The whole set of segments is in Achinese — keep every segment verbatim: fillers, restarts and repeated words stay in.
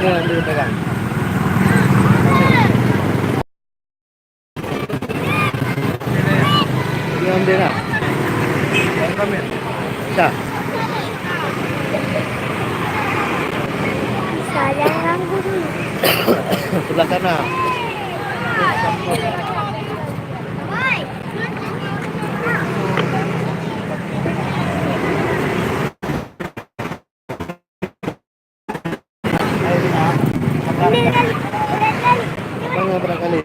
Ambil pegang. Ini ambil lah. Dah. Sayang ganggu dulu. Sebelah sana. Mana barangkali?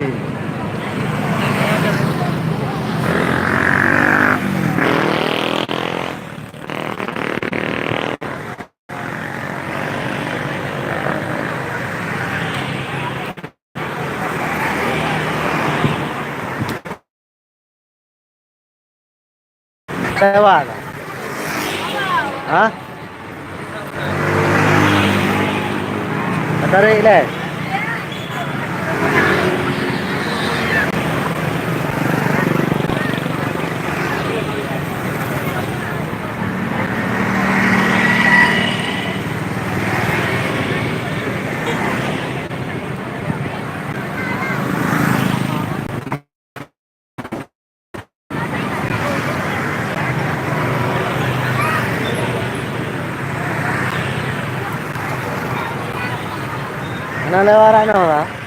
Lewat. Ha? Tarik leh. Hana lewat rot nyoe, Pak.